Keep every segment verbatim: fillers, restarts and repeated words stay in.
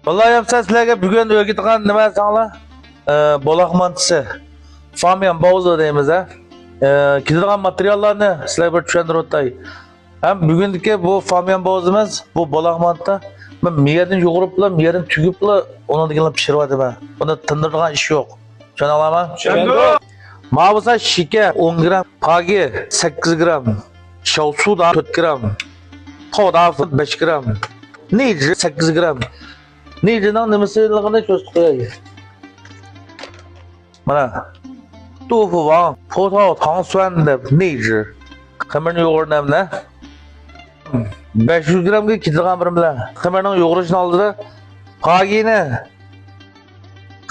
بالىلار، ئەمسە سىلەرگە بۈگۈن ئۆگىتىدىغان نېمە دېسەڭلار؟ ئە، بولاق مانتىسى. فاميان باۋزى دەيمىز، ھە. ئە، كېتىدىغان ماتېرىياللارنى سىلەرگە بىر چۈشەندۈرۈپ ئۆتەي. ھەم بۈگۈنكى بۇ فاميان باۋزىمىز، بۇ بولاق مانتا. مەن مىيەدىن يۇغۇرۇپلا، مىيەدىن تۈگۈپلا، ئۇنىڭدىن كېيىن پىشۇرۇۋاتىمەن. بۇنى تىندۇرىدىغان ئىش يوق. چۈشەندىڭلارمۇ؟ چۈشەندۇق. ماۋۇ بولسا شېكەر ئون گرام، پاگى سەككىز گرام، شاۋسۇدا تۆت گرام، تاۋدافىن بەش گرام، نېجى سەككىز گرام. نېجىنىڭ نېمىسىلىقىنى كۆرسىتىپ قوياي. مانا، توفۇ ۋاڭ، پوتاۋ تاڭ سۈەن دەپ نېجى. خېمىرنى يۇغۇرىمىز ھە. بەش يۈز گرامغا كېتىدىغان بىر بىلەن خېمىرنىڭ يۇغۇرۇشىنىڭ ئالدىدا پاگىنى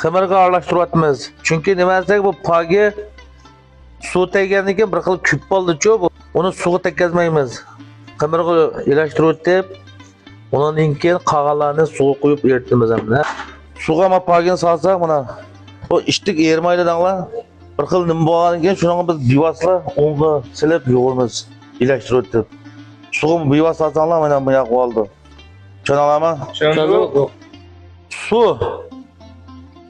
خېمىرغا ئارىلاشتۇرۇۋاتىمىز. چۈنكى نېمە دېسەك، بۇ پاگى سۇ تەگكەندىن كېيىن بىر خىل كۆپ بولىدۇچۇ، بۇ. ئۇنى سۇغا تەگكۈزمەيمىز. خېمىرغا ئىلاجلاشتۇرۇۋېتىپ، ئۇنىڭدىن كېيىن قالغانلارنى سۇغا قۇيۇپ ئېرىتىمىز ئەمدى. سۇغا ما پاگىنى سالساق، مانا، بۇ ئىتتىك ئېرىمايدۇ دەڭلار. بىر خىل نېمە بولغاندىن كېيىن، شۇنىڭغا بىز بىۋاسىتە ئۇنغا سېلىپ يۇغۇرىمىز، ئىلاجلاشتۇرۇۋېتىپ. سۇغا بىۋاسىتە سالساڭلار، مانا، مۇنداق بولىدۇ. چۈشەندىڭلارمۇ؟ چۈشەندۇق. سۇ.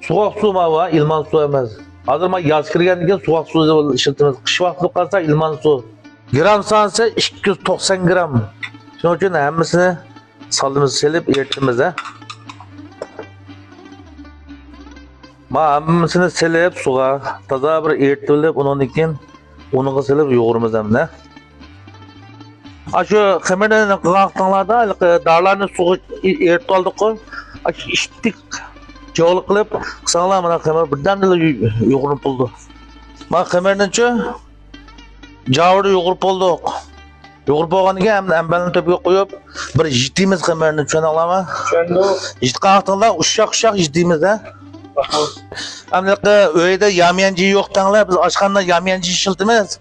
سوغۇق سۇ ماۋۇ، ئىلمان سۇ ئەمەس. ھازىر ما ياز كىرگەندىن كېيىن سوغۇق سۇ ئىشلىتىمىز. قىش ۋاقتىدا قالسا ئىلمان سۇ. گرام سانىسى ئىككى يۈز توقسان گرام. شۇنىڭ ئۈچۈن ھەممىسىنى سالىمىز، سېلىپ ئېرىتىمىز ھە. ما ھەممىسىنى سېلىپ سۇغا تازا بىر ئېرىتىۋېلىپ، ئۇنىڭدىن كېيىن ئۇنغا سېلىپ يۇغۇرىمىز ئەمدى. ئاشۇ خېمىرنى قىلغان ۋاقتىڭلاردا ھېلىقى دارىلارنى سۇغا ئېرىتىپ ئالدۇققۇ. ئاشۇ ئىتتىك جاۋلىق قىلىپ قىلساڭلار، مانا خېمىر بىردەمدىلا يۇ-، يۇغۇرۇلۇپ بولىدۇ. مانا خېمىرنىچۇ جاۋىدا يۇغۇرۇپ بولدۇق. يۇغۇرۇپ بولغاندىن كېيىن ئەمدى ئەمبەرنى تۆپكە قويۇپ، بىر يىتىمىز خېمىرنى، چۈشەندىڭلارمۇ؟ چۈشەندۇق. يىتقان ۋاقتىڭلار ئۇششاق-ئۇششاق يىتىمىز ھە. ئەمدى ئۆيدە ياميەنجى يوق دەڭلار، بىز ئاشخانىدا ياميەنجى ئىشلىتىمىز.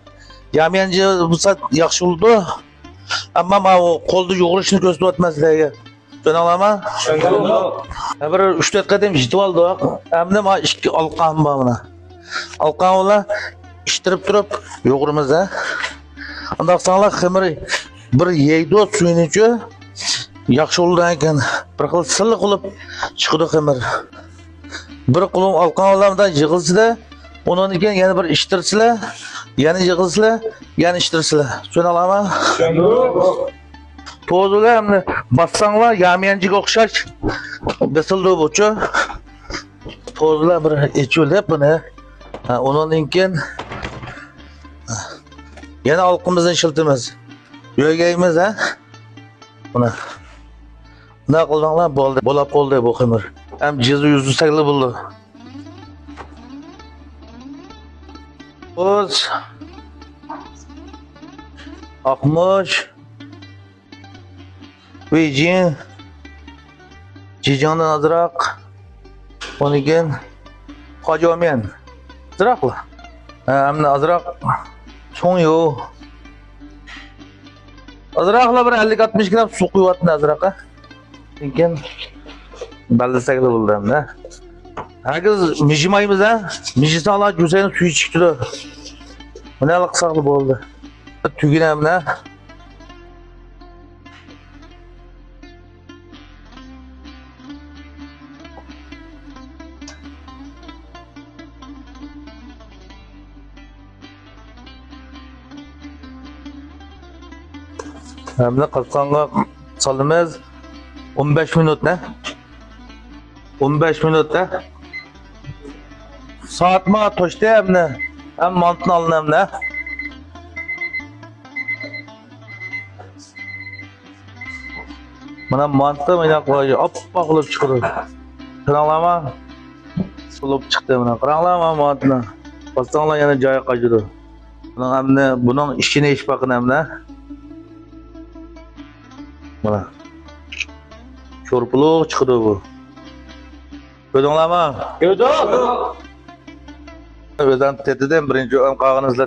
ياميەنجى بولسا ياخشى بولىدۇ. ئەمما ماۋۇ قولدا يۇغۇرۇشنى كۆرسىتىۋاتىمەن سىلەرگە. چۈشەندىڭلارمۇ؟ چۈشەندۇق. ھە، بىر ئۈچ تۆت قېتىم يىتىۋالدۇق. ئەمدى مانا ئىككى ئالقان بار مانا. ئالقان بىلەن ئىتتىرىپ تۇرۇپ يۇغۇرىمىز ھە. ئۇنداق قىلساڭلار خېمىر بىر يەيدۇ سۈيىنىچۇ. ياخشى بولىدۇ ئەكەن. بىر خىل سىلىق بولۇپ چىقىدۇ خېمىر. بىر قولۇم ئالقان بىلەن مۇنداق يىغىلسىلە، ئۇنىڭدىن كېيىن يەنە بىر ئىتتىرسىلە، يەنە يىغىلسىلە، يەنە ئىتتىرسىلە. چۈشەندىڭلارمۇ؟ چۈشەندۇق. توزۇلار ئەمدى باسساڭلار ياميەنجىگە ئوخشاش بېسىلىدۇ بۇچۇ. توزۇلار بىر ئېچىۋېلىپ بۇنى. ھە، ئۇنىڭدىن كېيىن يەنە ئالقىمىزنى ئىشلىتىمىز. يۆگەيمىز ھە. مانا. مۇنداق قىلدىڭلار، بولدى. بولاپ بولدى بۇ خېمىر. ھەم جىزا يۈزلىسەكلا بولىدۇ. مۇز، ئاقمۇچ، ۋېيجىڭ، جىجىڭدىن ئازراق، ئۇنىڭدىن كېيىن خۇاجياۋميەن. ئازراقلا. ھە، ئەمدى ئازراق چوڭيۇ. ئازراقلا بىر ئەللىك ئاتمىش گرام سۇ قۇيۇۋاتىمەن ئازراق، ھە. لېكىن بەللىسەكلا بولدى ئەمدى. ھەرگىز مىجىمايمىز ھە. مىجىساڭلار جۈسەينىڭ سۈيى چىقىدۇ. مۇنەلا قىلساقلا بولدى. تۈگىنى ئەمدى. ئەمدى قاسقانغا سالىمىز. ئون بەش مىنۇت ھە. ئون بەش مىنۇت ھە. سائەتمۇ توشتى ئەمدى. ھەم مانتىنى ئالىمىز ئەمدى. مانا مانتا مايناقلار ئاپئاق بولۇپ چىقىدۇ. قاراڭلارما؟ بولۇپ چىقتى مانا. قاراڭلارما مانتىنى. باسساڭلار يەنە جايى قاچىدۇ. بۇنىڭ ئەمدى، بۇنىڭ ئىچىنى ئېچىپ باققىن ئەمدى. مانا. شورپىلىق چىقىدۇ بۇ. كۆردۈڭلارما؟ كۆردۇق. ئۆزۈم تېتىدىم، بىرىنچى ئۆم قالغىنى